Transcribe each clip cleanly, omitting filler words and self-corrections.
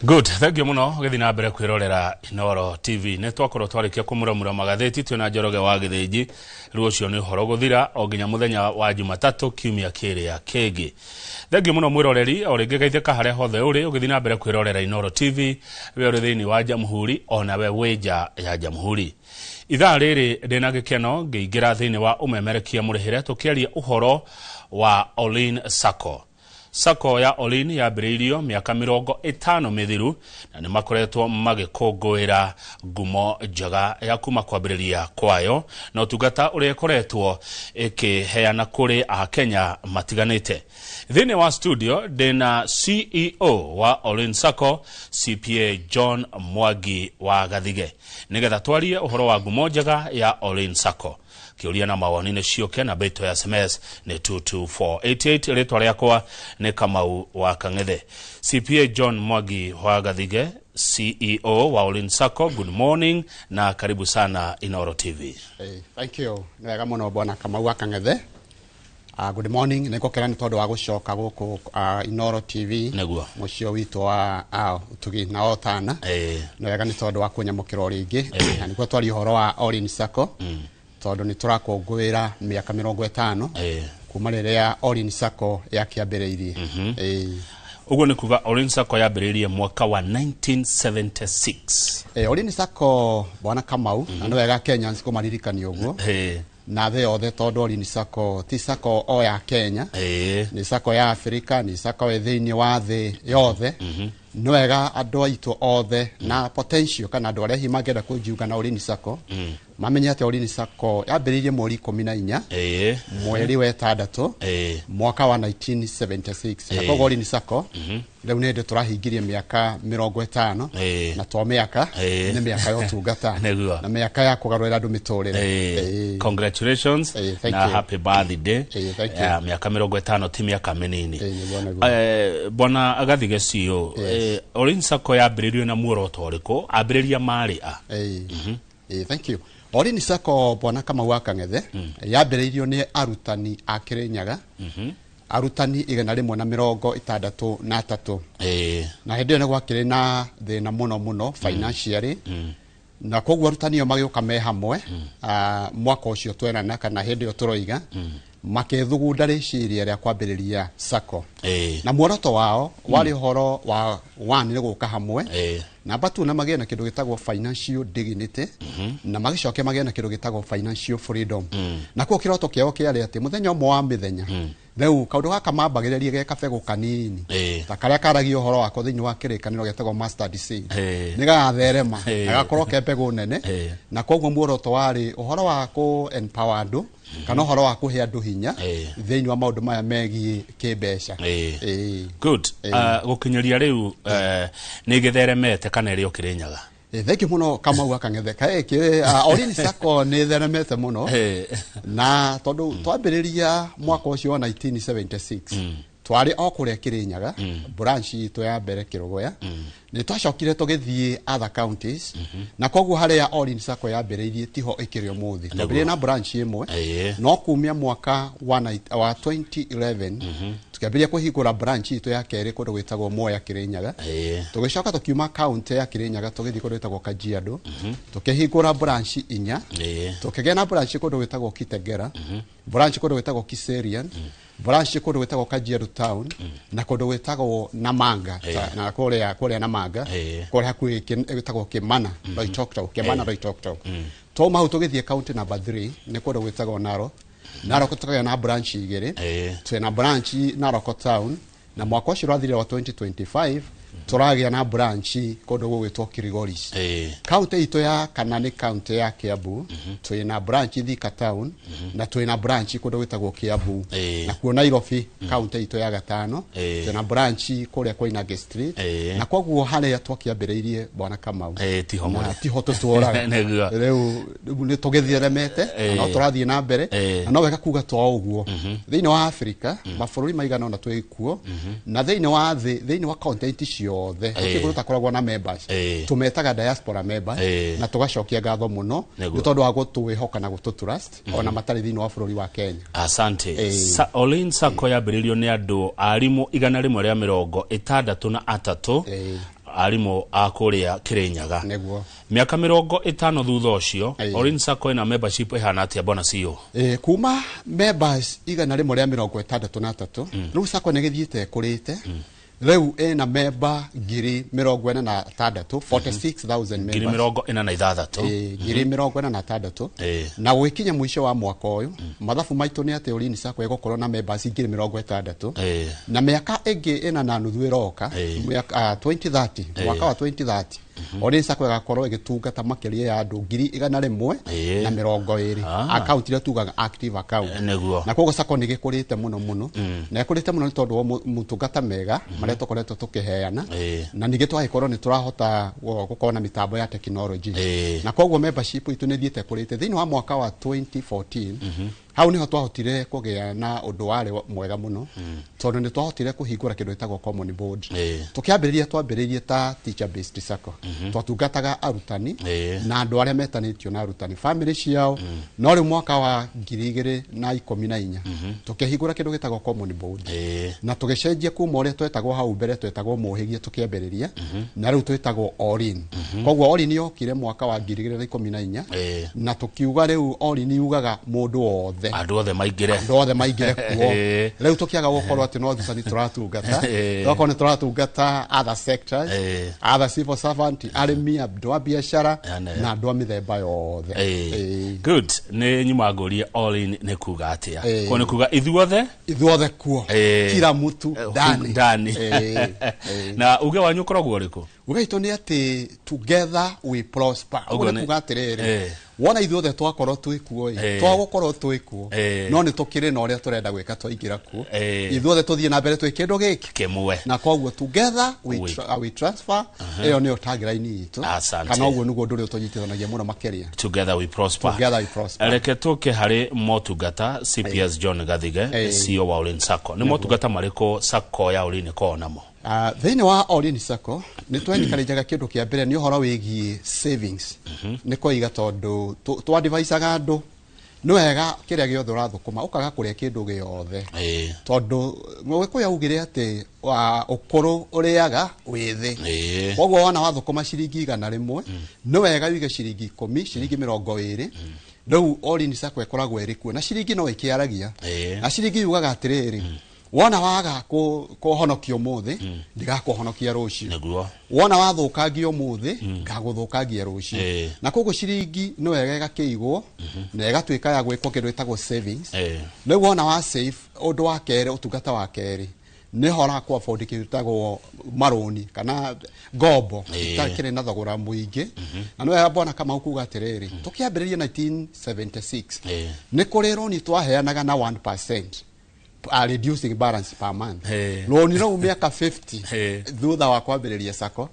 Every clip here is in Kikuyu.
Good, thank you muno gĩthiĩ na mbere kwĩrorera Inooro TV. Nĩ twakorwo twarĩkia kũmuramura magathĩti twĩna Njoroge wa Gĩthĩnji. Rĩu ũcio nĩ ũhoro gũthira o nginya mũthenya wa Jumatatũ kiumia kĩrĩa kĩngĩ. Thank you muno mwĩroreri, o rĩngĩ geithĩka harĩa hothe ũrĩ ũgĩthiĩ na mbere kwĩrorera Inooro TV, we ũrĩ thĩinĩ wa Jamhuri ona we wĩ nja ya Jamhuri. Ithaa rĩrĩ ndĩna gĩkeno ngĩingĩra thĩinĩ wa ũmemerekia mũrĩhĩre tũkĩaria ũhoro wa Olin Sacco. Sacco ya Olin yambĩrĩirio mĩaka 50 mĩthiru na nĩ makoretwo magĩkũngũĩra ngumo njega ya kuma kwambĩrĩria kwayo na ũtungata ũrĩa ĩkoretwo ĩkĩheana kũrĩ Akenya matiganĩte. Thĩinĩ wa studio ndĩna CEO wa Olin Sacco, CPA John Mwangi wa Gathige, nĩgetha twarie ũhoro wa ngumo njega ya Olin Sacco. Kĩũria na mawoni nĩ ciũke na mbĩtũ ya SMS nĩ 22488. Rĩtwa rĩakwa nĩ Kamau wa Kang'ethe. CPA John Mwangi wa Gathige, CEO wa Olin Sacco, good morning na karibu sana Inooro TV. Hey, thank you. Nĩ wega mũno, bwana Kamau wa Kang'ethe. Good morning. Nĩ ngũkena nĩ tondũ wa gũcoka gũkũ Inooro TV. Mũciĩ witũ wa ũtugi na otana. Nĩ wega nĩ tondũ wa kũnyamũkĩra o rĩngĩ. Na nĩguo twarie ũhoro wa Olin Sacco, tondũ nĩ tũrakũngũĩra mĩaka 50 kuma rĩrĩa Olin Sacco yakĩambĩrĩirie. Ũguo nĩ kuga Olin Sacco yambĩrĩirie mwaka wa 1976. Olin Sacco, bwana Kamau, na nĩ wega Kenyans kũmaririkania ũguo na thĩ yothe, tondũ Olin Sacco ti sacco o ya Kenya, nĩ sacco ya Afrika, nĩ sacco ĩ thĩinĩ wa thĩ yothe. Nĩ wega andũ aitũ othe na potential kana andũ arĩa hihi mangĩenda kũjiunga na Olin Sacco mamenye atĩ Olin Sacco yambĩrĩirie mweri 14, mweri wa ĩtandatũ, mwaka wa 1976, na koguo Olin Sacco rĩu nĩ hĩndĩ tũrahingirie mĩaka 50. Na to mĩaka, nĩ mĩaka ya ũtungata na mĩaka ya kũgarũrĩra andũ mĩtũrĩre. Congratulations Thank na you. happy birthday. Thank you. Mĩaka 50 ti mĩaka mĩnini. Nĩguo. Bwana Gathige CEO, Olin Sacco yambĩrĩirio na muoroto ũrĩkũ? Ambĩrĩria marĩ a? Thank you. Olin Sacco, bwana Kamau wa Kang'ethe, yambĩrĩirio nĩ arutani a Kĩrĩnyaga, arutani 163. Na hĩndĩ ĩyo nĩ gwakĩrĩ na thĩna mũno mũno financially, na koguo arutani ĩyo magĩũka me hamwe, mwaka ũcio twerana kana hĩndĩ ĩyo tũroiga, makĩthugunda rĩciria rĩa kwambĩrĩria sacco. Na muoroto wao warĩ ũhoro wa one, nĩ gũka hamwe, namba two, na magĩe na kĩndũ gĩtagwo financial dignity, na magĩcoke magĩe na kĩndũ gĩtagwo financial freedom. Na kuo kĩroto kĩao kĩarĩ atĩ mũthenya ũmwe wa mĩthenya, rĩu kaũndũ gaka mambagĩrĩrie ge kabegũ kanini ta karĩa karagia ũhoro wako thĩinĩ wa kĩrĩkanĩro getagwo mustard seed, nĩ gagatherema na gakorwo ke mbegũ nene. Na koguo muoroto warĩ ũhoro wa kũ empower andũ kana ũhoro wa kũhe andũ hinya thĩinĩ wa maũndũ maya megiĩ kĩmbeca. Good. Gũkinyĩria rĩu, nĩ gĩtheremete kana ĩrĩ o Kĩrĩnyaga? Thank you mũno, Kamau wa Kang'ethe. Kaĩ Olin Sacco nĩ theremete mũno, na tondũ twambĩrĩria mwaka ũcio wa 1976 twarĩ o kũrĩa Kĩrĩnyaga, branch itũ ya mbere Kĩrũgũya. Nĩ twacokire tũgĩthiĩ other counties, na koguo harĩa Olin Sacco yambĩrĩirie tiho ĩkĩrĩ ũmũthĩ. Twambĩrĩirie na branch ĩmwe, no kumia mwaka wa 2011 tukĩambĩrĩria kũhingũra branch itũ ya kerĩ kũndũ gwĩtagwo Mwea, Kĩrĩnyaga. Tũgĩcoka tũkiuma county ya Kĩrĩnyaga tũgĩthiĩ kũndũ gwĩtagwo Kajiado, tũkĩhingũra branch inya. Tũkĩgĩa na branch kũndũ gwĩtagwo Kitengela, branch kũndũ gwĩtagwo Kiserian, branch kũndũ gwĩtagwo Kajiado town, na kũndũ gwĩtagwo Namanga. Na kũrĩa Namanga, kũrĩa hakuhĩ gwĩtagwo Kimana Loitoktok, Kimana Loitoktok. Twauma hau tũgĩthiĩ county number 3, nĩ kũndũ gwĩtagwo Narok. Narok tũkagĩa na branch igĩrĩ. Twĩna branch Narok town, na mwaka ũcio ũrathirire wa 2025 tũragĩa na branch kũndũ gũgwĩtwo Kilgoris. Kaunti itũ ya kana nĩ kaunti ya Kiambu. Twĩna branch Thika town na twĩna branch kũndũ gwĩtagwo Kiambu. Na kuo Nairobi, kaunti itũ ya gatano, twĩna branch kũrĩa Koinange Street. Na koguo harĩa twakĩambĩrĩirie, bwana Kamau, tiho na mũrĩ. Tiho tũtũraga. Rĩu nĩ tũgĩtheremete na no tũrathiĩ na mbere. Na no wega kuga to ũguo, thĩinĩ wa Afrika mabũrũri maigana ũna twĩ kuo, na thĩinĩ wa thĩ, thĩinĩ wa continent ciothe, gũtirĩ kũndũ ũtakoragwo na members. Tũmetaga diaspora members, na tũgacokia ngatho mũno nĩ tondũ wa gũtwĩhoka na gũtũ trust ona matarĩ thĩinĩ wa bũrũri wa Kenya. Asante. Olin Sacco yambĩrĩirio nĩ andũ arimũ 163. Arimũ a kũrĩa Kĩrĩnyaga. Nĩguo. Mĩaka 50 thutha ũcio, Ĩĩ. Ollin Sacco ĩna membership ĩhana atĩa, bwana CEO? Kuma members 163, rĩu sacco nĩ gĩthiĩte ĩkũrĩte. Rĩu ĩna member 46,000, 46,000 Ngiri members. 46. 46,000. Na gũgĩkinya mũico wa mwaka ũyũ, mathabu maitũ nĩ atĩ Ollin Sacco ĩgũkorwo na members 60,000. Na mĩaka ĩngĩ 4.5 ĩroka, 2030, mwaka wa 2030, Ollin Sacco ĩgakorwo ĩgĩtungata makĩria ya andũ 120,000. Account iria tugaga active account. Na koguo sacco nĩ gĩkũrĩte mũno mũno, na ĩkũrĩte mũno nĩ tondũ wa motungata mega marĩa tũkoretwo tũkĩheana, na ningĩ twagĩkorwo nĩ tũrahota gũkorwo na mĩtambo ya technology. Na koguo membership itũ nĩ ĩthiĩte ĩkũrĩte. Thĩinĩ wa mwaka wa 2014, hau niho twahotire kũgĩa na ũndũ warĩ mwega mũno, tondũ nĩ twahotire kũhingũra kĩndũ gĩtagwo common board. Tũkĩambĩrĩria, twambĩrĩirie ta teacher based sacco, twatungataga arutani na andũ arĩa metanĩtio na arutani, family ciao. No rĩu mwaka wa 2014 tũkĩhingũra kĩndũ gĩtagwo common board, na tũgĩcenjia kuma ũrĩa twetagwo hau mbere. Twetagwo Mũhĩgia tũkĩambĩrĩria, na rĩu twĩtagwo Ollin. Koguo Ollin yokire mwaka wa 2014, na tũkiuga rĩu Ollin yugaga mũndũ wothe. Andũ othe maingĩre. Andũ othe maingĩre kuo. Rĩu tũkĩaga gũkorwo atĩ no arutani tũratungata, tũgakorwo nĩ tũratungata other sectors, other civil servant, arĩmi, andũ a biacara, na andũ a mĩthemba yothe. Good. Nĩ nyuma ngũrie Ollin nĩ kuga atĩa. Ko nĩ kuga ithuothe. Ithuothe kuo. Kila mtu ndani. Ndani. Ĩĩ. Na uge wanyu ũkoragwo ũrĩkũ? Uge witũ nĩ atĩ together we prosper. Ũguo Ũguo nĩ kuga atĩrĩrĩ, wona ithuothe twakorwo twĩ kuo ĩ, twagũkorwo twĩ kuo, no nĩ tũkĩrĩ na ũrĩa tũrenda gwĩka twaingĩra kuo. Ithuothe tũthiĩ na mbere twĩ kĩndũ gĩkĩ kĩmwe. Na koguo together we, we transfer, ĩyo nĩyo tagline itũ. Asante. Kana ũguo nĩguo ũndũ ũrĩa ũtũnyitithanagia mũno makĩria. Together we prosper. Together we prosper. Reke tũke harĩ motungata. CPS John Gathige, CEO wa Ollin Sacco, nĩ motungata marĩkũ sacco ya Ollin ĩkoragwo namo? Thĩinĩ wa Ollin Sacco nĩ twenikarinjaga kĩndũ kĩa mbere nĩ ũhoro wĩgiĩ savings. Nĩ koiga tondũ twadvisaga andũ nĩ wega kĩrĩa gĩothe ũrathũkũma ũkaga kũrĩa kĩndũ gĩothe, tondũ Mũgĩkũyũ augire atĩ wa ũkũrũ ũrĩaga wĩthĩ. Koguo wona wathũkũma ciringi 100, nĩ wega wige ciringi 10, ciringi 20. Rĩu Ollin Sacco ĩkoragwo ĩrĩ kuo na ciringi no ĩkĩaragia, na ciringi yugaga atĩrĩrĩ, wona waga kũhonokia ũmũthĩ, ndigakũhonokia rũciũ. Wona wathũkangia ũmũthĩ, ngagũthũkangia rũciũ. Na koguo ciringi nĩ wega ĩgakĩigwo na ĩgatuĩka ya gwĩkwo kĩndũ gĩtagwo savings. Rĩu wona wa save, ũndũ wa kerĩ, ũtungata wa kerĩ nĩ ũhoro wa kũ afford kĩndũ gĩtagwo marũni kana ngombo itakĩrĩ na thogora mũingĩ. Na nĩ wega bwana Kamau kuga atĩrĩrĩ, tũkĩambĩrĩria 1976, nĩ kũrĩ roni twaheanaga na 1% reducing balance per month. Roni rũu mĩaka 50 thutha wa kwambĩrĩria sacco,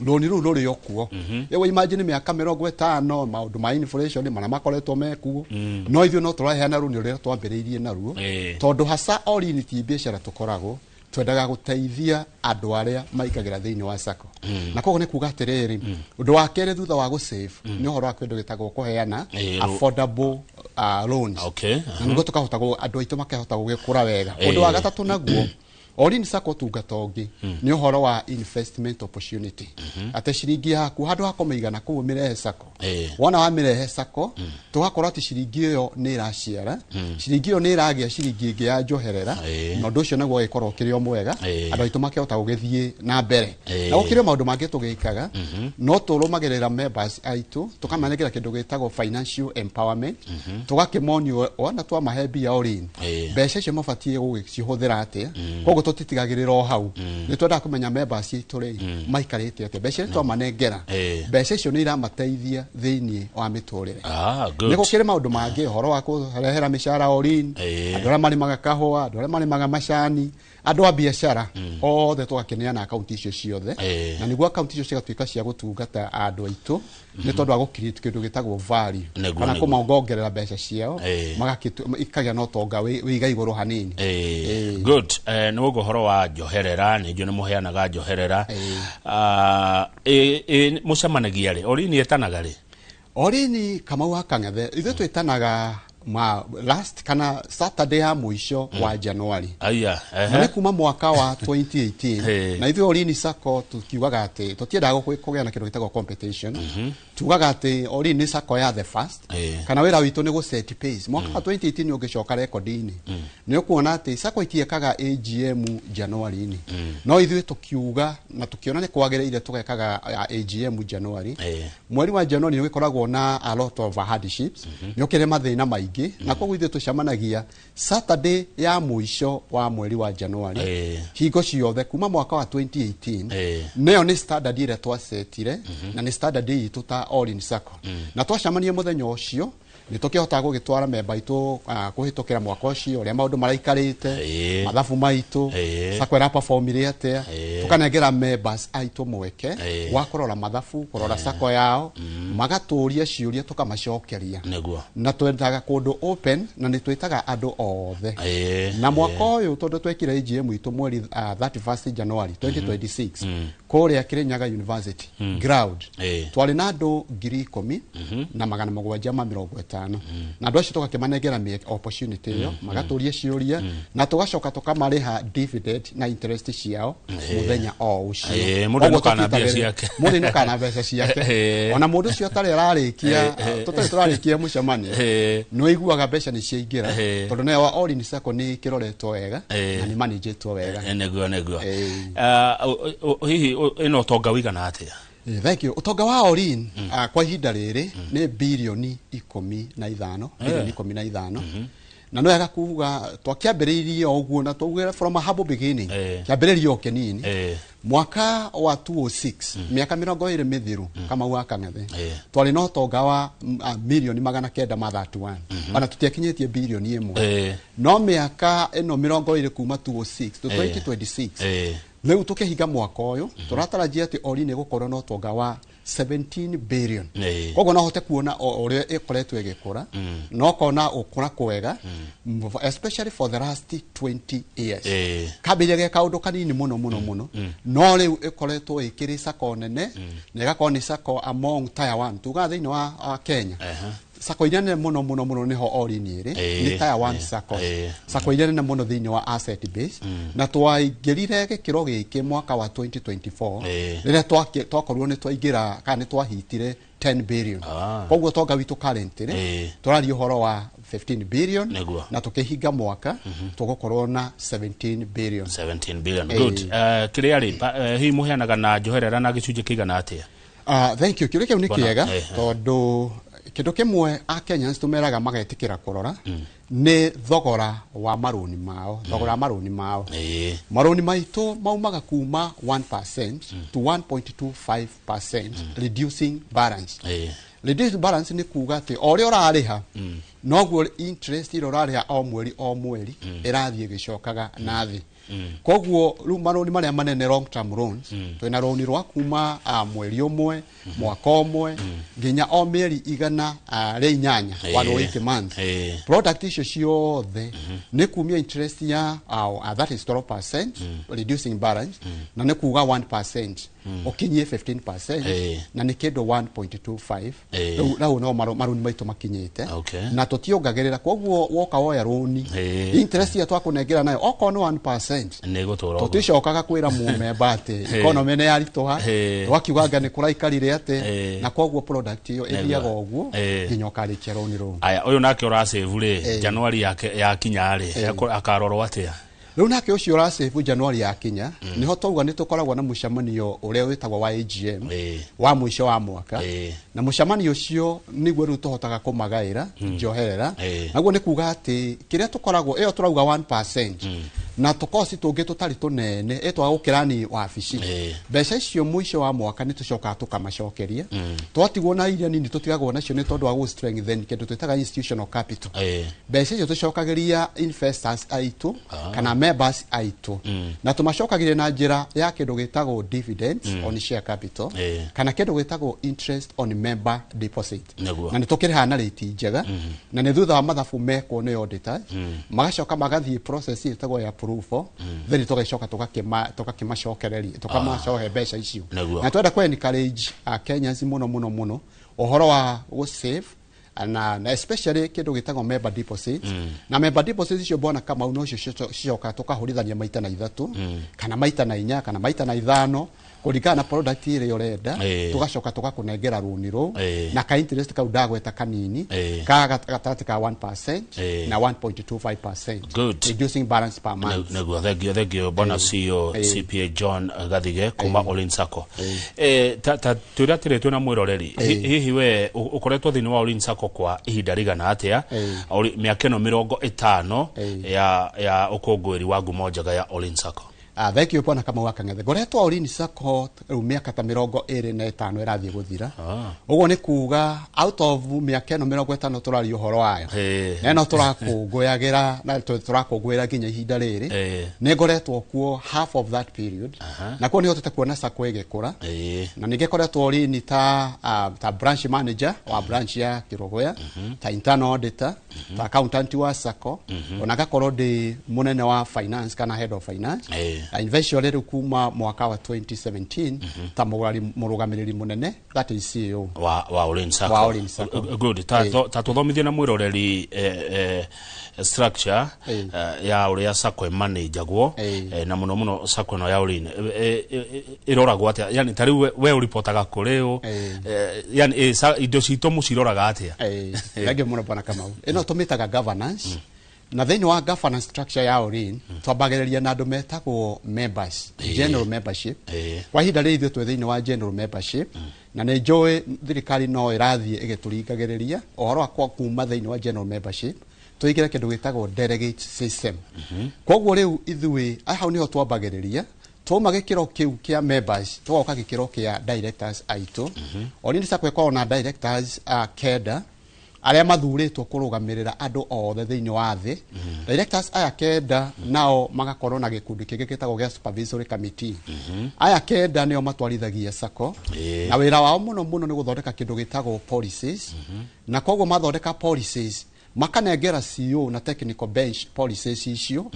roni rũu rũrĩ o kuo. Rĩu imagine mĩaka 50, maũndũ ma inflation marĩa makoretwo mekuo, no ithuĩ no tũraheana rũni rũrĩa twambĩrĩirie naruo, tondũ hasa Ollin ti biacara tũkoragwo twendaga gũteithia andũ arĩa maikagĩra thĩinĩ wa sacco. Na koguo nĩ kuga atĩrĩrĩ, ũndũ wa kerĩ thutha wa gũsave nĩ ũhoro wa kĩndũ gĩtagwo kũheana affordable loans, na nĩguo tũkahota andũ aitũ makahota gũgĩkũra wega. Ũndũ wa gatatũ naguo Ollin Sacco ũtungata ũngĩ nĩ ũhoro wa investment opportunity, atĩ ciringi yaku handũ ha kũmĩigana kũu ũmĩrehe sacco, wona wamĩrehe sacco, tũgakorwo atĩ ciringi ĩyo nĩ ĩraciara, ciringi ĩyo nĩ ĩragĩa ciringi ĩngĩ ya njoherera, na ũndũ ũcio naguo ũgĩkorwo ũkĩrĩ o mwega, andũ aitũ makĩhota gũgĩthiĩ na mbere. Na gũkĩrĩ o maũndũ mangĩ tũgĩkaga, no tũrũmagĩrĩra members aitũ, tũkamanengera kĩndũ gĩtagwo financial empowerment, tũgakĩmonio wona twamahe mbia Ollin, mbeca icio mabatiĩ gũgĩcihũthĩra atĩa. Koguo tũtitigagĩrĩra o hau, nĩ twendaga kũmenya members aitũ rĩ maikarĩte atĩa, mbeca iria twamanengera, mbeca icio nĩ iramateithia thĩinĩ wa mĩtũrĩre. Good. Nĩ gũkĩrĩ maũndũ mangĩ, ũhoro wa kũrehera mĩcara Ollin, andũ arĩa marĩmaga kahũa, andũ arĩa marĩmaga macani, andũ a biacara othe, tũgakĩneana akaunti icio ciothe, na nĩguo akaunti icio cigatuĩka cia gũtungata andũ aitũ, nĩ tondũ wa gũ-create kĩndũ gĩtagwo value, kana kũmongongerera mbeca ciao, ikagĩa na ũtonga wĩiga igũrũ hanini. Good. Nĩ ũguo ũhoro wa njoherera, nĩ njũĩ nĩ mũheanaga njoherera. Mũcemanagia rĩ? Ollin ĩtanaga rĩ? Ollin, Kamau wa Kang'ethe, ithuĩ twĩtanaga ma last kana Saturday ya mũico wa January. Aya. Na nĩ kuma mwaka wa 2018 na ithuĩ Orini Sacco tukiugaga atĩ tũtiendaga kũgĩa na kĩndũ gĩtagwo competition. Tugaga atĩ Orini Sacco ya the first kana wĩra witũ nĩ gũ set pace. Mwaka wa 2018 ũngĩcoka rekondi-inĩ nĩ ũkuona atĩ Sacco itiekaga AGM January-inĩ, no ithuĩ tũkiuga na tũkĩona nĩ kwagĩrĩire tũgekaga AGM January. Mweri wa January nĩ ũgĩkoragwo na a lot of hardships, nĩ ũkĩrĩ mathĩna maingĩ, na koguo ithuĩ tũcemanagia Saturday ya mũico wa mweri wa January hingo ciothe kuma mwaka wa 2018. Nĩyo nĩ standard ĩrĩa twacetire na nĩ standard itũ ta Orin Sacco, na twacemania mũthenya ũcio nĩ tũkĩhotaga gũgĩtwara memba itũ kũhĩtũkĩra mwaka ũcio ũrĩa maũndũ maraikarĩte, mathabu maitũ, Sacco ĩra performire atĩa, tũkanengera members aitũ mweke wa kũrora mathabu, kũrora Sacco yao, magatũria ciũria tũkamacokeria. Na twendaga kũndũ open na nĩ twĩtaga andũ othe. Na mwaka ũyũ tondũ twekire AGM itũ mweri 31st January 2026 kũrĩa Kirinyaga University ground, twarĩ na andũ 10,750, na andũ acio tũgakĩmanengera opportunity ĩyo magatũria ciũria, na tũgacoka tũkamarĩha dividend na interest ciao mũthenya o ũcio. Mũndũ ainũkaga na mbia ciake. Mũndũ ainũkaga na mbeca ciake. Ona mũndũ ũcio atarĩ ararĩkia, tũtarĩ tũrarĩkia mũcemanio, nĩ ũiguaga mbeca nĩ ciaingĩra, tondũ nayo Orin Sacco nĩ ĩkĩroretwo wega na nĩ manĩnjĩtwo wega. Nĩguo nĩguo. Hihi ĩno ũtonga wĩigana atĩa? Thank you. Ũtonga wa Orin kwa ihinda rĩrĩ nĩ birioni 15, birioni 15. Na no wega kuga twakĩambĩrĩirie o ũguo na twaugire from a humble beginning, kĩambĩrĩria o kĩnini. Mwaka wa 2006, mĩaka 20 mĩthiru, Kamau wa Kang'ethe, twarĩ na ũtonga wa milioni 931, ona tũtiakinyĩtie birioni 1. No mĩaka ĩno 20 kuma 2006 to 2026, rĩu tũkĩhinga mwaka ũyũ tũratarajia atĩ Orin ĩgũkorwo na ũtonga wa 17 billion. Koguo no hote kuona ũrĩa ĩkoretwo ĩgĩkũra, na ũkona ũkũra kwega, especially for the last 20 years. Kambĩrĩria ge kaũndũ kanini mũno mũno mũno, no rĩu ĩkoretwo ĩkĩrĩ Sacco nene, na ĩgakorwo nĩ Sacco among tier 1 tugaga thĩinĩ wa Kenya. Sacco iria nene mũno mũno mũno nĩho Orin ĩrĩ, nĩ tier 1 Sacco. Sacco iria nene mũno thĩinĩ wa asset base, na twaingĩrire gĩkĩro gĩkĩ mwaka wa 2024 rĩrĩa twakorirwo nĩ twaingĩra kana nĩ twahitire 10 billion. Koguo ũtonga witũ currently tũraria ũhoro wa 15 billion, na tũkĩhinga mwaka tũgũkorwo na 17 billion. 17 billion. Good. Kĩrĩa rĩ, hihi mũheanaga na njoherera na gĩcunjĩ kĩigana atĩa? Thank you. Kĩũria kĩu nĩ kĩega tondũ kĩndũ kĩmwe a Kenyans tũmeraga magetĩkĩra kũrora nĩ thogora wa marũni mao, thogora wa marũni mao. Marũni maitũ maumaga kuma 1% to 1.25% reducing balance. Reducing balance nĩ kuga atĩ o ũrĩa ũrarĩha noguo interest ĩrĩa ũrarĩha o mweri o mweri ĩrathiĩ ĩgĩcokaga na thĩ. Koguo rĩu marũni marĩa manene long term loans, twĩna rũni rwa kuma mweri ũmwe, mwaka ũmwe, nginya o mĩeri 108, 180 months. Product icio ciothe nĩ kumia interest ya that is 12% reducing balance, na nĩ kuga 1% ũkinyie 15%, na nĩ kĩndũ 1.25. Rĩu no marũni maitũ makinyĩte, na tũtiongagĩrĩra. Koguo woka woya rũni, interest ĩrĩa twakũnengera nayo okorwo nĩ 1%, tũticokaga kwĩra mũmemba atĩ economy nĩ yaritũha, tũgakiuga anga nĩ kũraikarire atĩ, na koguo product ĩyo ĩthiaga ũguo nginya ũkarĩkia rũni rũu. Aya, ũyũ nake ũrasave rĩ, January yakinya rĩ, akarorwo atĩa? Rĩu nake ũcio ũrasave January yakinya, nĩho twauga nĩ tũkoragwo na mũcemanio ũrĩa wĩtagwo wa AGM wa mũico wa mwaka, na mũcemanio ũcio nĩguo rĩu tũhotaga kũmagaĩra njoherera. Naguo nĩ kuga atĩ kĩrĩa tũkoragwo ĩyo tũrauga 1% na tũkoci tũngĩ tũtarĩ tũnene ĩtwaga gũkĩrani wabici, mbeca icio mũico wa mwaka nĩ tũcokaga tũkamacokeria. Twatigwo na iria nini tũtigagwo nacio nĩ tondũ wa gũ strengthen kĩndũ twĩtaga institutional capital. Mbeca icio tũcokagĩria investors aitũ kana members aitũ, na tũmacokagĩria na njĩra ya kĩndũ gĩtagwo dividends on share capital kana kĩndũ gĩtagwo interest on member deposit. Na nĩ tũkĩrĩhaga na rate njega, na nĩ thutha wa mathabu mekwo nĩ auditors, magacoka magathiĩ process ĩtagwo ya approval, then tũgacoka tũgakĩmacokereria, tũkamacohe mbeca icio. Na twenda kũ encourage Kenyans mũno mũno mũno ũhoro wa gũ save na especially kindu gitagwo member deposits. Na member deposits icio bwana Kamau no cio cicoka tukahurithania maita na 3 kana maita na 4 kana maita na 5 kuringana na product ĩrĩa ũrenda, tugacoka tugakunengera rũni rũu na ka interest kau ndagweta kanini ka gatagatĩ ka 1% na 1.25%. Good. Reducing balance per month. Nĩguo, thank you bwana CEO CPA John Gathige kuma Ollin Sacco. Ta twĩre atĩrĩ, twĩna mwĩroreri, hihi we ũkoretwo thĩinĩ wa Ollin Sacco kwa ihinda rĩigana atĩa? Mĩaka ĩno 50 ya ũkũngũĩri wa ngumo njega ya Ollin Sacco. Ah, thank you bwana Kamau wa Kang'ethe. Ngoretwo Ollin Sacco rĩu mĩaka ta 25 ĩrathiĩ gũthira. Ũguo nĩ kuga out of mĩaka ĩno 50 tũraria ũhoro wayo, na ĩno tũrakũngũyagĩra na tũrakũngũĩra nginya ihinda rĩrĩ, nĩ ngoretwo kuo half of that period, na kuo nĩ hotete kuona Sacco ĩgĩkũra, na ningĩ ngoretwo Ollin ta branch manager wa branch ya Kĩrũgũya, ta internal auditor, ta accountant wa Sacco, ona ngakorwo ndĩ mũnene wa finance kana head of finance, na eventually rĩu kuma mwaka wa 2017 ta mũrũgamĩrĩri mũnene, that is CEO wa Ollin Sacco. Wa Ollin Sacco. Good. Ta tuthomithie na mwĩroreri structure ya ũrĩa Sacco ĩmanĩnjagwo, na mũno mũno Sacco ĩno ya Ollin ĩroragwo atĩa, yani ta rĩu we ũripotaga kũrĩ ũ? Yani indo citũ mũciroraga atĩa? Thank you mũno bwana Kamau. Ĩno tũmĩtaga governance, na thĩinĩ wa governance structure ya Ollin twambagĩrĩria na andũ metagwo members, general membership. Kwa ihinda rĩrĩ ithuĩ twĩ thĩinĩ wa general membership, na nĩ njũĩ thirikari no ĩrathiĩ ĩgĩtũringagĩrĩria ũhoro wa kuma thĩinĩ wa general membership tũingĩre kĩndũ gĩtagwo delegate system. Koguo rĩu ithuĩ hau nĩho twambagĩrĩria, twauma gĩkĩro kĩu kĩa members tũgoka gĩkĩro kĩa directors aitũ. Ollin Sacco ĩkoragwo na directors 9 arĩa mathurĩtwo kũrũgamĩrĩra andũ othe thĩinĩ wa thĩ. Directors aya 9 nao magakorwo na gĩkundi kĩngĩ gĩtagwo gĩa supervisory committee. Aya 9 nĩo matwarithagia Sacco, na wĩra wao mũno mũno nĩ gũthondeka kĩndũ gĩtagwo policies, na koguo mathondeka policies makanengera CEO na technical bench policies icio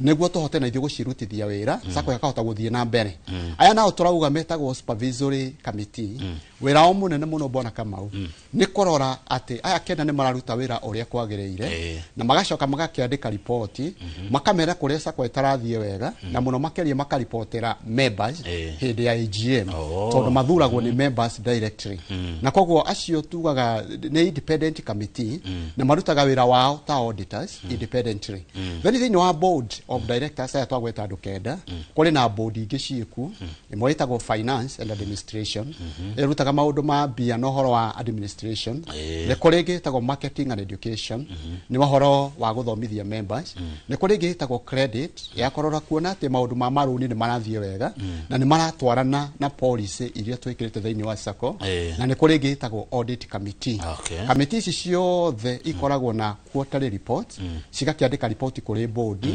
nĩguo tũhote na ithuĩ gũcirutithia wĩra, Sacco ĩkahota gũthiĩ na mbere. Aya nao tũrauga metagwo supervisory committee. Wĩra wao mũnene mũno bwana Kamau nĩ kũrora atĩ aya 9 nĩ mararuta wĩra ũrĩa kwagĩrĩire, na magacoka magakĩandĩka riboti makamera kũrĩa Sacco ĩtarathiĩ wega, na mũno makĩria makaribotera members hĩndĩ ya AGM, tondũ mathuragwo nĩ members directly, na koguo acio tugaga nĩ independent committee na marutaga wĩra wao ta auditors independently. Then thĩinĩ wa board of directors aya twagweta andũ 9, kũrĩ na board ingĩ ciĩkuo. Ĩmwe ĩtagwo finance and administration, ĩrutaga maũndũ ma mbia na ũhoro wa administration. Nĩ kũrĩ ĩngĩ ĩtagwo marketing and education, nĩ ũhoro wa gũthomithia members. Nĩ kũrĩ ĩngĩ ĩtagwo credit, ya kũrora kuona atĩ maũndũ ma marũni nĩ marathiĩ wega na nĩ maratwarana na policy iria twĩkĩrĩte thĩinĩ wa Sacco. Na nĩ kũrĩ ĩngĩ ĩtagwo audit committee. Kamĩtĩ ici ciothe ikoragwo na quarterly report, cigakĩandĩka riboti kũrĩ board,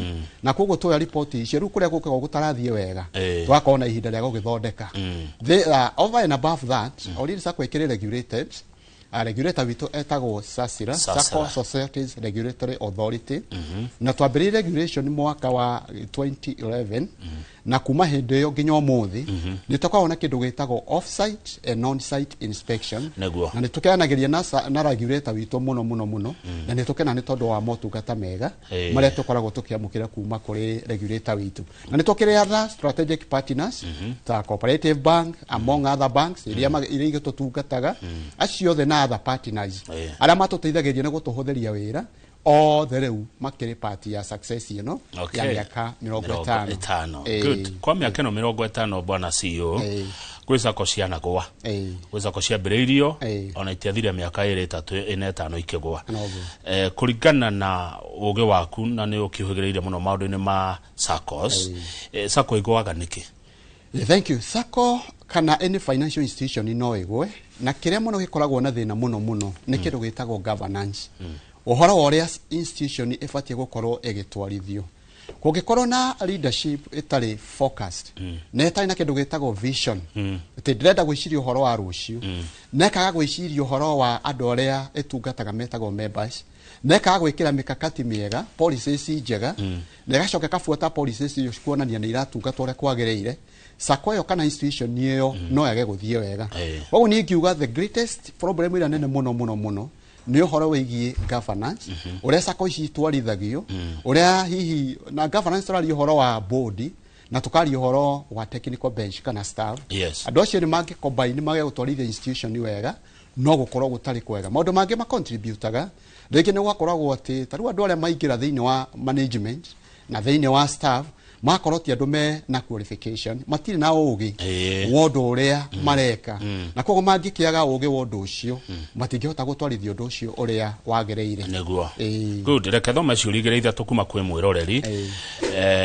na koguo tuoya riboti icio rĩu kũrĩa gũkoragwo gũtarathiĩ wega tũgakorwo na ihinda rĩa gũgĩthondeka. Over and above that, Ollin Sacco ĩkĩrĩ regulated. Regulator witũ etagwo SASRA, SASRA. Sacco Societies Regulatory Authority, na twambĩrĩirie regulation mwaka wa 2011, na kuma hĩndĩ ĩyo nginya ũmũthĩ nĩ tũkoragwo na kĩndũ gĩtagwo off-site and on-site inspection, na nĩ tũkeanagĩria na regulator witũ mũno mũno mũno, na nĩ tũkena nĩ tondũ wa motungata mega marĩa tũkoragwo tũkĩamũkĩra kuma kũrĩ regulator witũ. Na nĩ tũkĩrĩ other strategic partners ta Cooperative Bank, among other banks iria igĩtũtungataga, acio othe na other partners arĩa matũteithagĩrĩria na gũtũhũthĩria wĩra, othe rĩu makĩrĩ part ya success ĩno ya mĩaka mĩrongo 50. ĩtano. Good. Kwa mĩaka ĩno 50, bwana CEO, gwĩ Sacco cianagwa, gwĩ Sacco ciambĩrĩirio ona itiathire mĩaka 2, 3, 4, 5 ikĩgwa. Noguo. Kũringana na ũgĩ waku, na nĩ ũkĩũhĩgĩrĩire mũno maũndũ-inĩ ma Saccos, Sacco ĩgwaga nĩkĩ? Thank you. Sacco kana any financial institution no ĩgwe, na kĩrĩa mũno gĩkoragwo na thĩna mũno mũno nĩ kĩndũ gĩtagwo governance, ũhoro wa ũrĩa institution ĩbatiĩ gũkorwo ĩgĩtwarithio. Kũngĩkorwo na leadership ĩtarĩ focused na ĩtarĩ na kĩndũ gĩtagwo vision, atĩ ndĩrenda gwĩciria ũhoro wa rũciũ, na ĩkaga gwĩciria ũhoro wa andũ arĩa ĩtungataga metagwo members, na ĩkaga gwĩkĩra mikakati mĩega, policies njega, na ĩgacoka ĩkabuata policies icio kuonania nĩ iratungata ũrĩa kwagĩrĩire, Sacco ĩyo kana institution ĩyo no yage gũthiĩ wega. Koguo niĩ ingiuga the greatest problem ĩrĩa nene mũno mũno mũno Nĩ ũhoro wĩgiĩ governance, ũrĩa sacco ici itwarithagio, ũrĩa hihi na governance tũraria ũhoro wa board na tukaria ũhoro wa technical bench kana staff. Andũ acio nĩ mangĩcombine mage gũtwarithia institution wega, no gũkorwo gũtarĩ kwega. Maũndũ mangĩ macontributaga rĩngĩ nĩ gwakoragwo atĩ ta rĩu andũ arĩa maingĩra thĩinĩ wa management na thĩinĩ wa staff makorwo ti andũ me na qualification, matirĩ na ũgĩ wa ũndũ ũrĩa mareka, na koguo mangĩkĩaga ũgĩ wa ũndũ ũcio matingĩhota gũtwarithia ũndũ ũcio ũrĩa wagĩrĩire. Nĩguo. Good, reke thome ciũria igĩrĩ ithatũ kuma kwĩ mwĩroreri.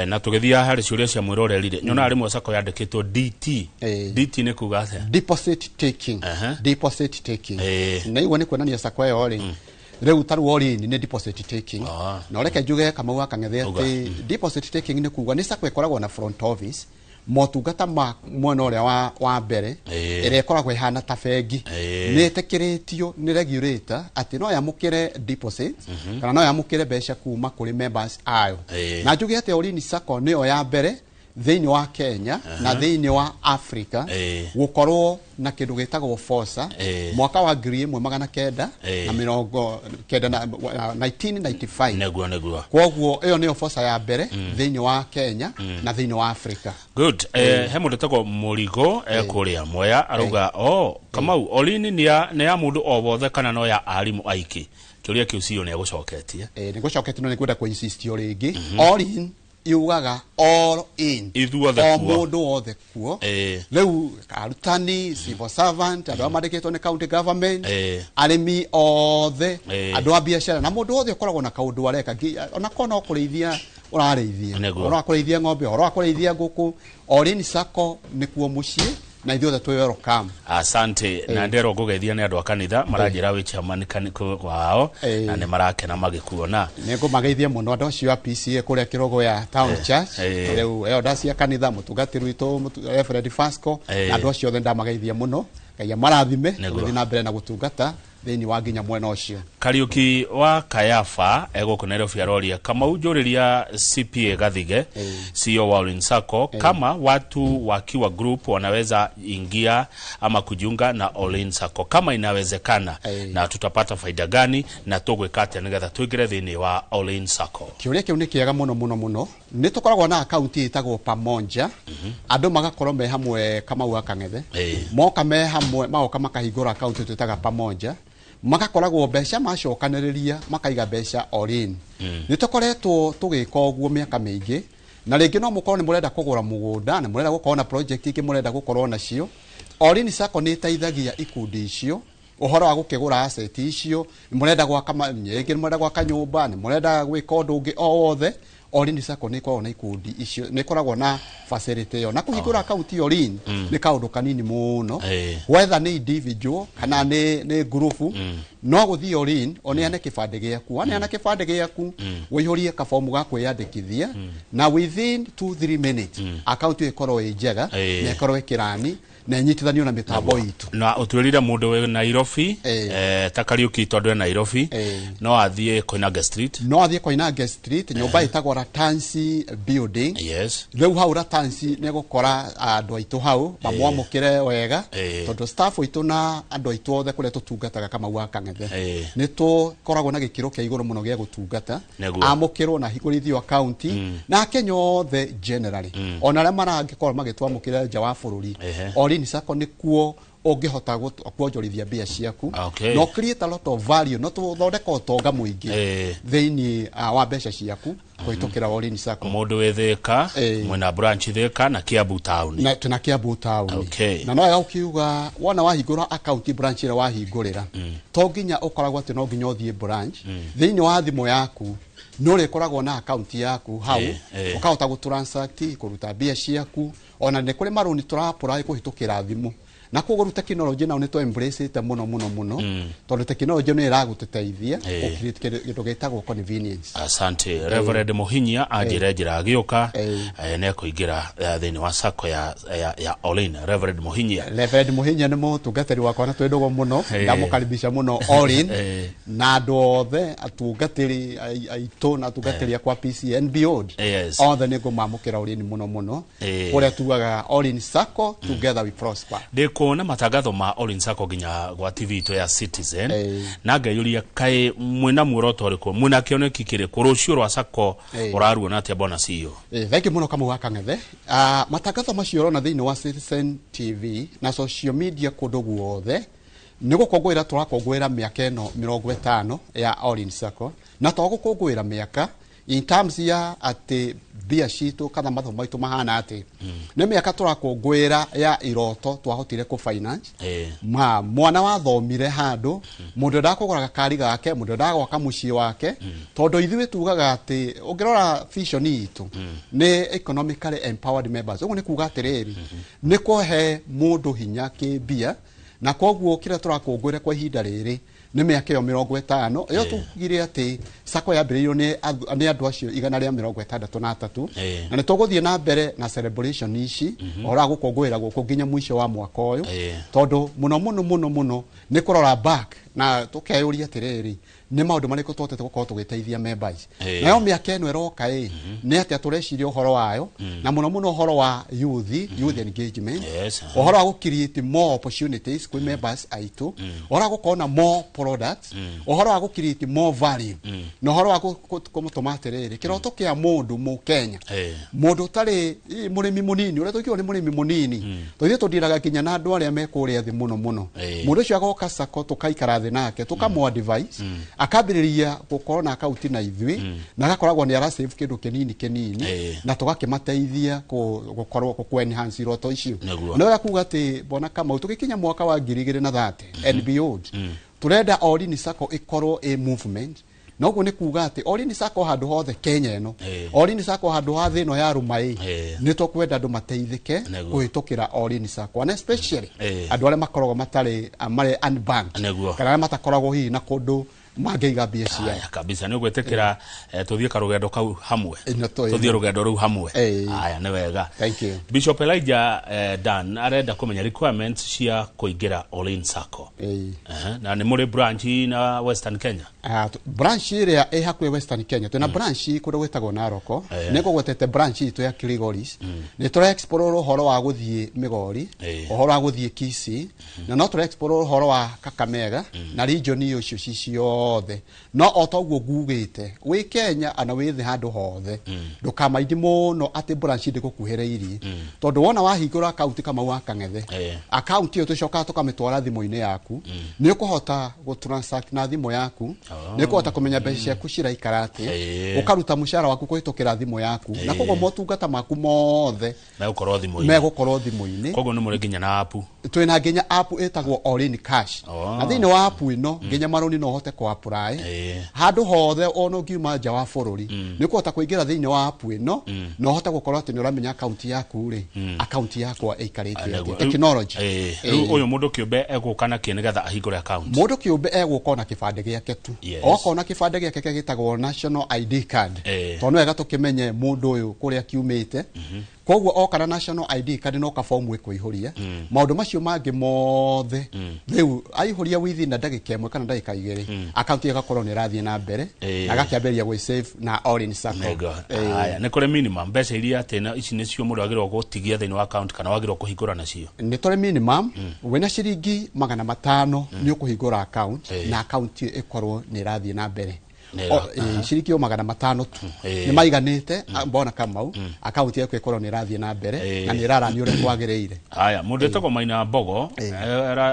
Na tũgĩthiĩ harĩ ciũria cia mwĩroreri rĩ, nyonaga rĩmwe sacco yandĩkĩtwo DT. DT nĩ kuga atĩa? Deposit taking. Deposit taking. Na iguo nĩ kuonania sacco ĩyo rĩ, rĩu ta rĩu Ollin nĩ deposit taking. Na reke njuge Kamau wa Kang'ethe atĩ deposit taking nĩ kuga nĩ sacco ĩkoragwo na front office, motungata ma mwena ũrĩa wa mbere, ĩrĩa ĩkoragwo ĩhana ta bengi. Nĩ ĩtĩkĩrĩtio nĩ regulator atĩ no yamũkĩre deposit kana no yamũkĩre mbeca kuma kũrĩ members ayo. Na njuge atĩ Ollin Sacco nĩyo ya mbere thĩinĩ wa Kenya na thĩinĩ wa Africa gũkorwo na kĩndũ gĩtagwo FOSA mwaka wa 1995 na 1995. Nĩguo. Koguo ĩyo nĩyo FOSA ya mbere thĩinĩ wa Kenya na thĩinĩ wa Africa. Good. He mũndũ ũtagwo Mũrigo kũrĩa Mwea arauga, oh, Kamau, Ollin nĩ ya mũndũ o wothe kana no ya arimũ aingĩ? Kĩũria kĩu cio nĩ egũcoketie. Nĩ gũcoketie, no nĩ ngwenda kũ-insist o rĩngĩ. Ollin yugaga all in. Ithuothe o kuo. Mũndũ wothe kuo. Rĩu arutani, civil servant, andũ arĩa mandĩkĩtwo nĩ county government, arĩmi othe, andũ a biacara na mũndũ wothe ũkoragwo na kaũndũ areka, ona korwo no kũrĩithia ũrarĩithia, ũhoro wa kũrĩithia ng'ombe, ũhoro wa kũrĩithia ngũkũ, Ollin Sacco nĩkuo mũciĩ na ithuothe twĩ welcome. Asante. Na nderwo ngũgeithia nĩ andũ a kanitha, maranjĩra wĩ chairman wao na nĩ marakena magĩkuona. Nĩ ngũmageithia mũno andũ acio a PCA kũrĩa Kĩrũgũya Town Church. Rĩu elders cia kanitha, mũtungatĩri witũ Reverend Fasco, na andũ acio othe ndamageithia mũno. Ngai amarathime tũgĩthiĩ na mbere na gũtungata thĩinĩ wa nginya mwena ũcio. Kariuki wa Kayafa egũkũ Nairobi aroria, Kamau, njũrĩria CPA Gathige, CEO wa Ollin Sacco, kama watu wakiwa group wanaweza ingia ama kujiunga na Ollin Sacco, kama inawezekana, na tutapata faida gani, na tũgwĩka atĩa nĩgetha tũingĩre thĩinĩ wa Ollin Sacco? Kĩũria kĩu nĩ kĩega mũno mũno mũno. Nĩ tũkoragwo na akaunti ĩtagwo Pamoja, andũ magakorwo me hamwe, Kamau wa Kang'ethe, moka me hamwe, magoka makahingũra akaunti twĩtaga Pamoja, magakoragwo mbeca macokanĩrĩria makaiga mbeca Ollin. Nĩ tũkoretwo tũgĩka ũguo mĩaka mĩingĩ, na rĩngĩ no mũkorwo nĩ mũrenda kũgũra mũgũnda, nĩ mũrenda gũkorwo na project ingĩ mũrenda gũkorwo nacio. Ollin Sacco nĩ ĩteithagia ikundi icio ũhoro wa gũkĩgũra asset icio. Nĩ mũrenda gwaka rĩngĩ nĩ mũrenda gwaka nyũmba, nĩ mũrenda gwĩka ũndũ ũngĩ o wothe, Ollin Sacco nĩ ĩkoragwo na ikundi icio, nĩ ĩkoragwo na facility ĩyo. Na kũhingũra akaunti Ollin nĩ kaũndũ kanini mũno, whether nĩ individual kana nĩ group. No gũthiĩ Ollin ũneane kĩbandĩ gĩaku, waneana kĩbandĩ gĩaku, ũihũrie kabomu ga kwĩyandĩkithia, na within 2-3 minutes akaunti ĩyo ĩkorwo ĩ njega na ĩkorwo ĩkĩrani na ĩnyitithanio na mĩtambo itũ. Na ũtwĩrire mũndũ wĩ Nairobi, ta Kariuki tondũ e Nairobi, no athiĩ Koinange Street. No athiĩ Koinange Street, nyũmba ĩtagwo Ratansi Building. Rĩu hau Ratansi nĩ gũkora andũ aitũ hau mamwamũkĩre wega, tondũ staff aitũ na andũ aitũ othe kũrĩa tũtungataga, Kamau wa Kang'ethe, nĩ tũkoragwo na gĩkĩro kĩa igũrũ mũno gĩa gũtungata. Amũkĩrwo na ahingũrithio akaunti, na Akenya othe generally, ona arĩa marangĩkorwo magĩtwamũkĩra nja wa bũrũri, Ollin Sacco nĩkuo ũngĩhota kuonjorithia mbia ciaku na create a lot of value, no tũthondeka ũtonga mũingĩ thĩinĩ wa mbeca ciaku kũhĩtũkĩra Ollin Sacco. Mũndũ wĩ Thĩka, mwĩna branch Thĩka na Kiambu town. Na tuna Kiambu town. Na no wega ũkiuga wona wahingũra account branch ĩrĩa wahingũrĩra, to nginya ũkoragwo atĩ no nginya ũthiĩ branch. Thĩinĩ wa thimũ yaku nĩ ũrĩkoragwo na account yaku hau, ũkahota gũtransact, kũruta mbia ciaku. Ona nĩ kũrĩ marũni tũra-apply kũhĩtũkĩra thimũ, na koguo rĩu tekinoronjĩ nao nĩ tũ embrace mũno mũno mũno, tondũ tekinoronjĩ nĩ ĩragũtũteithia gũ-create kĩndũ gĩtagwo convenience. Asante. Reverend Muhinyia anjĩre njĩra agĩũka nĩ ekũingĩra thĩinĩ wa sacco ya Ollin. Reverend Muhinyia. Reverend Muhinyia nĩ mũtungatĩri wakwa na twĩ ndũgũ mũno. Ndamũkaribisha mũno Ollin na andũ othe atungatĩri aitũ na atungatĩri akwa PCN beyond, othe nĩ ngũmamũkĩra Ollin mũno mũno, kũrĩa tugaga Ollin Sacco, together we prosper. Ndĩ Kuona matangatho ma All-in Sacco nginya gwa TV itũ ya Citizen na ngeyũria kaĩ mwĩna muoroto ũrĩkũ, mwĩna kĩoneki kĩrĩkũ, rũciũ rwa Sacco ũraruona atĩa bwana CEO? Thank you mũno Kamau wa Kang'ethe. Matangatho macio ũrona thĩinĩ wa Citizen TV na social media kũndũ guothe nĩ gũkũngũĩra tũrakũngũĩra mĩaka ĩno 50 ya All-in Sacco, na to gũkũngũĩra mĩaka in terms ya atĩ mbia citũ kana mathomo maitũ mahana atĩ nĩ mĩaka tũrakũngũĩra ya iroto twahotire kũ finance. Ma mwana wathomire handũ, mũndũ endaga kũgũra gakari gake, mũndũ endaga gwaka mũciĩ wake, tondũ ithuĩ tugaga atĩ ũngĩrora vision itũ nĩ economically empowered members. Ũguo nĩ kuga atĩrĩrĩ, nĩ kũhe mũndũ hinya kĩmbia, na koguo kĩrĩa tũrakũngũĩra kwa ihinda rĩrĩ nĩ mĩaka ĩyo 50 ĩyo tugire atĩ Sacco yambĩrĩirio nĩ andũ acio 163, na nĩ tũgũthiĩ na mbere na celebration ici ũhoro wa gũkũngũĩra gũkũ nginya mũico wa mwaka ũyũ, tondũ mũno mũno mũno mũno nĩ kũrora back na tũkeyũria atĩrĩrĩ, nĩ maũndũ marĩkũ twahotete gũkorwo tũgĩteithia members. Nayo mĩaka ĩno ĩroka ĩ nĩ atĩa tũreciria ũhoro wayo, na mũno mũno ũhoro wa youth engagement, ũhoro wa gũ create more opportunities kwĩ members aitũ, ũhoro wa gũkorwo na more products, ũhoro wa gũ create more value, na ũhoro wa kũmũtũma atĩrĩrĩ kĩroto kĩa mũndũ mũkenya, mũndũ ũtarĩ mũrĩmi mũnini, ũrĩa tũkiuga nĩ mũrĩmi mũnini, tũthiĩ tũndiraga nginya na andũ arĩa me kũrĩa thĩ mũno mũno. Mũndũ ũcio agoka Sacco tũkaikara thĩ nake tũkamũ advise, akambĩrĩria gũkorwo na akaunti na ithuĩ, na agakoragwo nĩ ara save kĩndũ kĩnini kĩnini, na tũgakĩmateithia gũkorwo kũ enhance iroto icio. Nĩ wega kuga atĩ bwana Kamau, tũgĩkinya mwaka wa 2030 and beyond, tũrenda All-in Sacco ĩkorwo ĩ movement. Na ũguo nĩ kuga atĩ All-in Sacco handũ hothe Kenya ĩno, All-in Sacco handũ ha thĩ ĩno ya Rũmaĩ, nĩ tũkwenda andũ mateithĩke kũhĩtũkĩra All-in Sacco, and especially andũ arĩa makoragwo matarĩ marĩ unbanked, kana arĩa matakoragwo hihi na kũndũ mangĩiga mbia ciao. Aya kabisa, nĩ ũgwĩtĩkĩra tũthiĩ karũgendo kau hamwe, tũthiĩ rũgendo rũu hamwe. Aya, nĩ wega. Thank you. Bishop Elijah Dan arenda kũmenya requirements cia kũingĩra All-in Sacco. Na nĩ mũrĩ branch na Western Kenya? Branch ĩrĩa ĩ hakuhĩ Western Kenya, twĩna branch kũndũ gwĩtagwo Narok. Nĩ ngũgwetete branch itũ ya Kilgoris. Nĩ tũra explore ũhoro wa gũthiĩ Migori, ũhoro wa gũthiĩ Kisii, na no tũra explore ũhoro wa Kakamega na region icio ci ciothe. No o toguo ngugĩte, wĩ Kenya ana wĩ thĩ handũ hothe, ndũkamaindi mũno atĩ branch ndĩgũkuhĩrĩirie, tondũ wona wahingũra akaunti Kamau wa Kang'ethe, akaunti ĩyo tũcokaga tũkamĩtwara thimũ-inĩ yaku, nĩ ũkũhota gũ transact na thimũ yaku, nĩ ũkũhota kũmenya mbeca ciaku ciraikara atĩa, ũkaruta mũcara waku kũhĩtũkĩra thimũ yaku, na koguo motungata maku mothe megũkorwo thimũ-inĩ, megũkorwo thimũ-inĩ. Koguo nĩ mũrĩ nginya na app? Twĩna nginya app ĩtagwo All-in Cash. Na thĩinĩ wa app ĩno nginya marũni no ũhote kũ apply handũ hothe, ona ũngiuma nja wa bũrũri nĩ ũkũhota kũingĩra thĩinĩ wa app ĩno na ũhote gũkorwo atĩ nĩ ũramenya akaunti yaku rĩ, akaunti yakwa ĩikarĩte atĩa. Technology. Rĩu ũyũ mũndũ kĩũmbe egũka na kĩ nĩgetha ahingũre account? Mũndũ kĩũmbe egũka na kĩbandĩ gĩake tu. Oka na kĩbandĩ gĩake kĩrĩa gĩtagwo national ID card, tondũ nĩ wega tũkĩmenye mũndũ ũyũ kũrĩa kiumĩte. Koguo oka na national ID card no kabomu ĩkũihũria maũndũ macio mangĩ mothe. Rĩu aihũria within na ndagĩka ĩmwe kana ndagĩka 2, akaunti ĩgakorwo nĩ ĩrathiĩ na mbere na agakĩambĩrĩria gwĩ save na All-in Sacco. Aya, nĩ kũrĩ minimum mbeca iria atĩ na ici nĩcio mũndũ agĩrĩirwo gũtigia thĩinĩ wa account kana wagĩrĩirwo kũhingũra nacio? Nĩ tũrĩ minimum, wĩna ciringi 500 nĩ ũkũhingũra account, na account ĩyo ĩkorwo nĩ ĩrathiĩ na mbere. Ciringi o 500 tu nĩ maiganĩte mbona Kamau, akaunti yaku ĩkorwo nĩ ĩrathiĩ na mbere na nĩ ĩraranio ũrĩa kwagĩrĩire. Haya, mũndũ wĩtagwo Maina Mbogo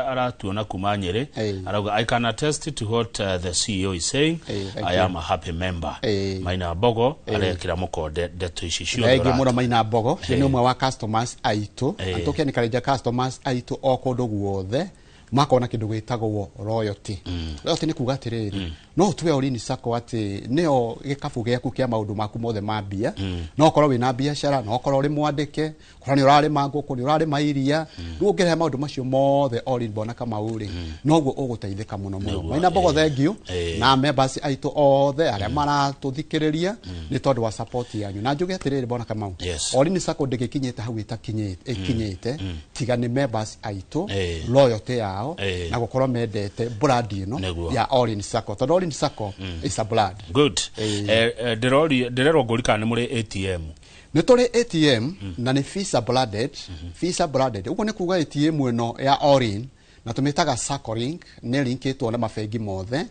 aratuona kuma Nyĩrĩ, arauga I can attest to what the CEO is saying. I am a happy member. Maina Mbogo arekĩra mũkonde ndeto ici ciothe. Thengiũ mũno Maina Mbogo, nĩ ũmwe wa customers aitũ, na tũkĩencourage customers aitũ o kũndũ guothe makona kĩndũ gĩtagwo royalty. Royalty nĩ kuga atĩrĩrĩ, no ũtue All-in Sacco atĩ nĩyo gĩkabu gĩaku kĩa maũndũ maku mothe ma mbia. No ũkorwo wĩna biacara, no ũkorwo ũrĩ mwandĩke, ũkorwo nĩ ũrarĩma ngũkũ, nĩ ũrarĩma iria, rĩu ũngĩrehe maũndũ macio mothe All-in mbona Kamau rĩ, noguo ũgũteithĩka mũno mũno. Maina Mbogo, thengiũ na members aitũ othe arĩa maratũthikĩrĩria nĩ tondũ wa support yanyu. Na njuge atĩrĩrĩ mbona Kamau, All-in Sacco ndĩgĩkinyĩte hau ĩkinyĩte tiga nĩ members aitũ, loyalty yao na gũkorwo mendete brand ĩno ya All-in Sacco, tondũ All-in Sacco is a brand. Good. Ndĩrerwo ngũri kana nĩ mũrĩ ATM? Nĩ tũrĩ ATM na nĩ Visa branded. Visa branded ũguo nĩ kuga ATM ĩno ya Orin na tũmĩtaga Sacco Link, nĩ linkĩtwo na mabengi mothe,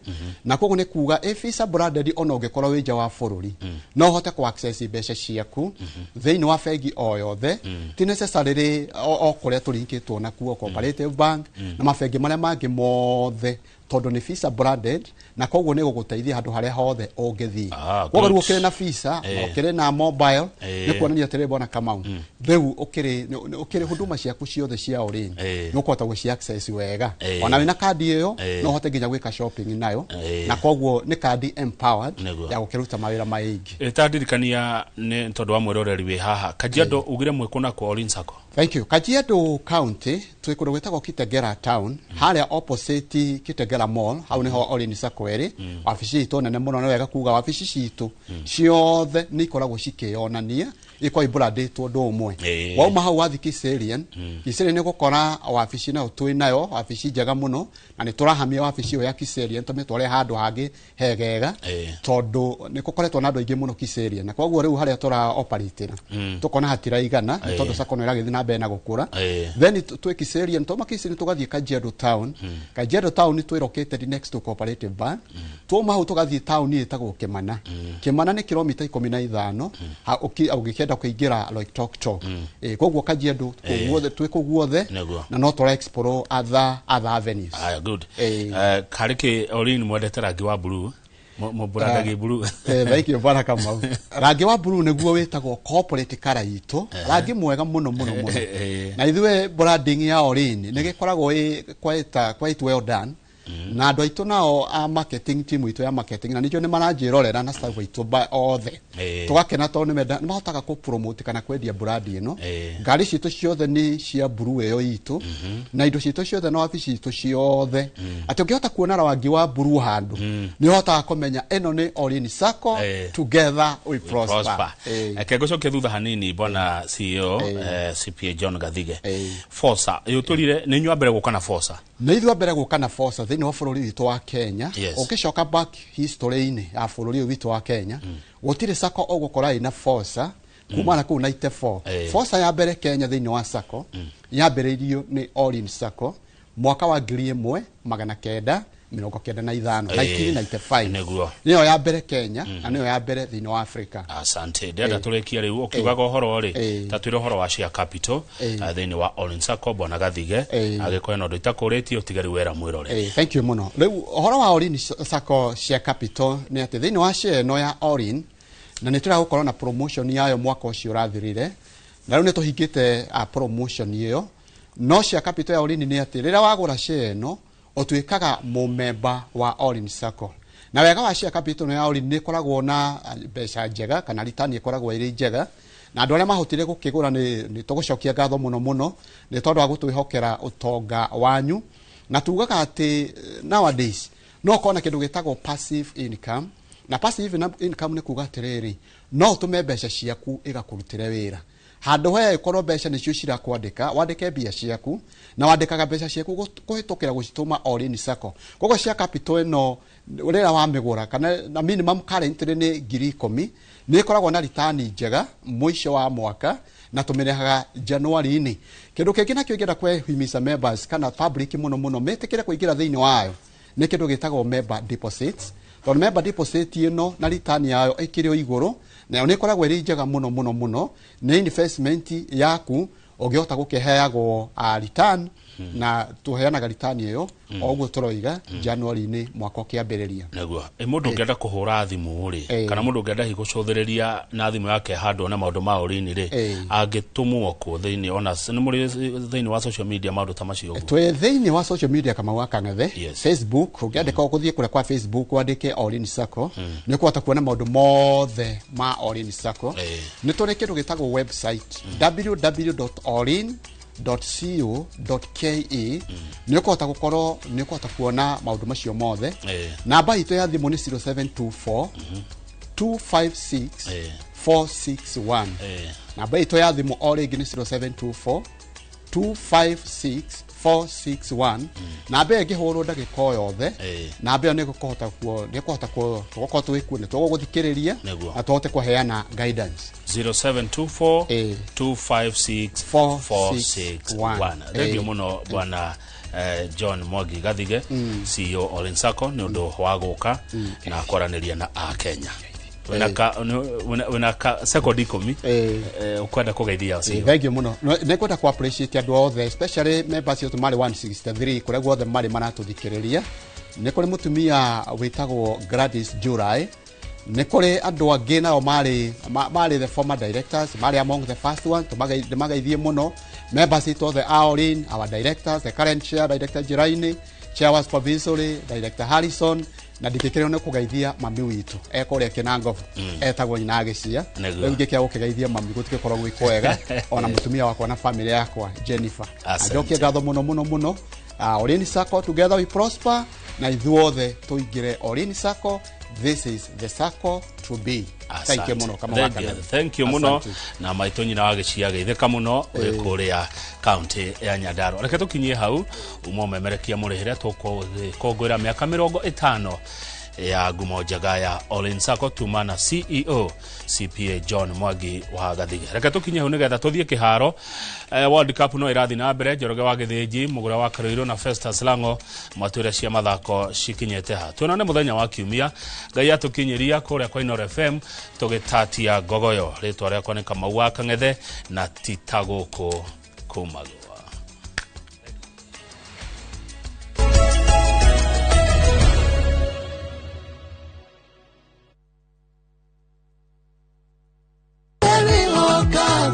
na koguo nĩ kuga ĩ Visa branded, ona ũngĩkorwo wĩ nja wa bũrũri no ũhote kũ access mbeca ciaku thĩinĩ wa bengi o yothe, ti necessarily o kũrĩa tũlinkĩtwo nakuo, Cooperative Bank na mabengi marĩa mangĩ mothe, tondũ nĩ Visa branded na koguo nĩ gũgũteithia handũ harĩa hothe ũngĩthiĩ. Koguo rĩu ũkĩrĩ na Visa na ũkĩrĩ na mobile, nĩ kuonania atĩrĩ, bwana Kamau, rĩu ũkĩrĩ huduma ciaku ciothe cia Orin nĩ ũkũhota gũci access wega. Ona wĩna kandi ĩyo no ũhote nginya gwĩka shopping nayo, na koguo nĩ kandi empowered ya gũkĩruta mawĩra maingĩ. Ĩtandirikania nĩ tondũ wa mwĩroreri wĩ haha Kajiado, ugire mwĩ kũna kwa Orin Sacco? Thank you. Kajiado County twĩ kũndũ gwĩtagwo Kitengela Town, harĩa opposite Kitengela Mall, hau nĩho Orin Sacco ĩrĩ. Wabici itũ nene mũno, nĩ wega kuga wabici citũ ciothe nĩ ikoragwo cikĩyonania, ikoragwo ibrandĩtwo ũndũ ũmwe. Wauma hau wathi Kiserian, Kiserian nĩ gũkora wabici nayo twĩ nayo, wabici njega mũno, na nĩ tũrahamia wabici ĩyo ya Kiserian tũmĩtware handũ hangĩ hegega, tondũ nĩ gũkoretwo na andũ aingĩ mũno Kiserian, na koguo rĩu harĩa tũra operatĩra tũkona hatiraigana, nĩ tondũ Sacco no ĩragĩthiĩ na mbere na gũkũra. Then twĩ Kiserian, twauma Kiserian tũgathiĩ Kajiado Town. Kajiado Town twĩ located next to Cooperative Bank. Twauma hau tũgathiĩ taũni ĩtagwo Kĩmana. Kĩmana nĩ kilomita 15 ũngĩkĩenda kũingĩra Loitoktok. Koguo Kajiado kũu guothe twĩ kũu guothe, na no tũra explore other avenues. Aya, good. Karĩ kĩ Orin mwendete rangi wa blue, mũbrandagi blue? Thank you, bwana Kamau. Rangi wa blue nĩguo wĩtagwo corporate color itũ, rangi mwega mũno mũno mũno. Na ithuĩ branding ya Orin nĩ gĩkoragwo ĩ quite well done, na andũ aitũ nao a marketing, team itũ ya marketing, na nĩkĩo nĩ maranjĩrorera na staff aitũ othe, tũgakena tondũ nĩ mahotaga kũ promote kana kwendia brand ĩno. Ngari citũ ciothe nĩ cia blue ĩyo itũ, na indo citũ ciothe na wabici citũ ciothe, atĩ ũngĩhota kuona rangi wa blue handũ nĩ ũhotaga kũmenya ĩno nĩ Orin Sacco. Together we prosper. Prosper. Reke ngũcokie thutha hanini, bwana CEO, CPA John Gathige. Fosa yũtũrire nĩ inyuĩ a mbere gũka na Fosa? Nĩ ithuĩ a mbere gũka na Fosa thĩinĩ wa bũrũri witũ wa Kenya. Ũngĩcoka back history-inĩ ya bũrũri ũyũ witũ wa Kenya, gũtirĩ sacco ũgũkora ĩna Fosa kuma na kũu 94. Fosa ya mbere Kenya thĩinĩ wa sacco yambĩrĩirio nĩ Orin Sacco mwaka wa 1995, 1995. Nĩyo ya mbere Kenya na nĩyo ya mbere thĩinĩ wa Africa. Asante. Ndĩrenda tũrĩkie rĩu ũkiugaga ũhoro rĩ, ta twĩre ũhoro wa share capital thĩinĩ wa Orin Sacco, bwana Gathige, angĩkorwo hena ũndũ itakũrĩtie ũtige rĩu wera mwĩrore. Thank you mũno. Rĩu ũhoro wa Orin Sacco share capital nĩ atĩ thĩinĩ wa share ĩno ya Orin, na nĩ tũrĩa gũkorwo na promotion yayo mwaka ũcio ũrathirire, na rĩu nĩ tũhingĩte promotion ĩyo, no share capital ya Orin nĩ atĩ rĩrĩa wagũra share ĩno ũtuĩkaga mũmemba wa Orin Sacco, na wega wa share capital ĩno ya Orin nĩ ĩkoragwo na mbeca njega kana return ĩkoragwo ĩrĩ njega, na andũ arĩa mahotire gũkĩgũra nĩ tũgũcokia ngatho mũno mũno nĩ tondũ wa gũtwĩhokera ũtonga wanyu. Na tugaga atĩ nowadays no ũkorwo na kĩndũ gĩtagwo passive income, na passive income nĩ kuga atĩrĩrĩ, no ũtũme mbeca ciaku ĩgakũrutĩre wĩra handũ he ĩkorwo mbeca nĩcio cirakwandĩka, wandĩke mbia ciaku, na wandĩkaga mbeca ciaku kũhĩtũkĩra gũcitũma Orin Sacco. Koguo share capital ĩno rĩrĩa wamĩgũra, kana na minimum currently nĩ 10,000, nĩ ĩkoragwo na return njega mũico wa mwaka, na tũmĩrĩhaga January-inĩ. Kĩndũ kĩngĩ nakĩo ingĩenda kwehimisa members kana public mũno mũno metĩkĩre kũingĩra thĩinĩ wayo nĩ kĩndũ gĩtagwo member deposits, tondũ member deposit ĩno na return yayo ĩkĩrĩ o igũrũ, nayo nĩ ĩkoragwo ĩrĩ njega mũno mũno mũno, nĩ investment yaku ũngĩhota gũkĩheagwo return, na tũheanaga return ĩyo o ũguo tũroiga January-inĩ mwaka ũkĩambĩrĩria. Nĩguo. Mũndũ ũngĩenda kũhũra thimũ rĩ, kana mũndũ ũngĩenda hihi gũcũthĩrĩria na thimũ yake handũ ona maũndũ ma Orin rĩ, angĩtũmwo kũ thĩinĩ, ona nĩ mũrĩ thĩinĩ wa social media, maũndũ ta macio ũguo? Twĩ thĩinĩ wa social media, Kamau wa Kang'ethe. Facebook, ũngĩandĩka, ũgũthiĩ kũrĩa kwa Facebook wandĩke Orin Sacco, nĩ ũkũhota kuona maũndũ mothe ma Orin Sacco. Nĩ tũrĩ kĩndũ gĩtagwo website, www.orin.co.ke, nĩ ũkũhota gũkorwo nĩ ũkũhota kuona maũndũ macio mothe. Namba itũ ya thimũ nĩ 0724 256 461. Namba itũ ya thimũ o rĩngĩ nĩ 0724 256 461. Namba ĩyo ĩngĩhũrwo ndagĩka o yothe, namba ĩyo nĩ ĩkũhota kuo tũgũkorwo twĩ kuo, nĩ tũgũgũthikĩrĩria na tũhote kũheana guidance. 0724 256 461. Thengiũ mũno bwana John Mwangi Gathige, CEO Ollin Sacco, nĩ ũndũ wa gũka na kwaranĩria na akenya. Wĩna ka sekondi 10 ũkwenda kũgeithia CEO. Thank you mũno. Nĩ ngwenda ku appreciate andũ othe, especially members itũ marĩ 163 kũrĩa guothe marĩ maratũthikĩrĩria. Nĩ kũrĩ mũtumia wĩtagwo Gladys Jurai, nĩ kũrĩ andũ angĩ nao marĩ the former directors, marĩ among the first one. Ndĩmageithie mũno members itũ othe a Ollin, our directors, the current chair, Director Jiraini, chair wa supervisory, Director Harrison, na ndingĩkĩrĩrwo nĩ kũgeithia mami witũ ekũrĩa Kĩnangobu, etagwo nyina Gĩcia. Rĩu ingĩkĩaga gũkĩgeithia mami gũtigĩkorwo gwĩ kwega, ona mũtumia wakwa na family yakwa Jennifer. Njokie ngatho mũno mũno mũno. Ollin Sacco, together we prosper, na ithuothe tũingĩre Ollin Sacco. This is the sacco to be. Thank you mũno, kama Thank you, thank you mũno. Na maitũ nyina wa Gĩcia geithĩka mũno wĩ kũrĩa kaunti ya Nyandarua. Reke tũkinyie hau uma ũmemerekia mũrĩhĩre tũkũngũĩra mĩaka 50 ya ngumo njega ya Ollin Sacco tuma na CEO CPA John Mwangi wa Gathige. Reke tũkinye hau nĩgetha tũthiĩ kĩharo. World Cup no ĩrathiĩ na mbere. Njoroge wa Gĩthĩnji, Mũgũra wa Karũirũ na Festus Lango matwĩre cia mathako cikinyĩte ha. Tuonane mũthenya wa kiumia Ngai atũkinyĩria kũrĩa kwa Inooro FM tũgĩtatia ngogoyo. Rĩtwa rĩakwa nĩ Kamau wa Kang'ethe na tita gũkũ kumagwo.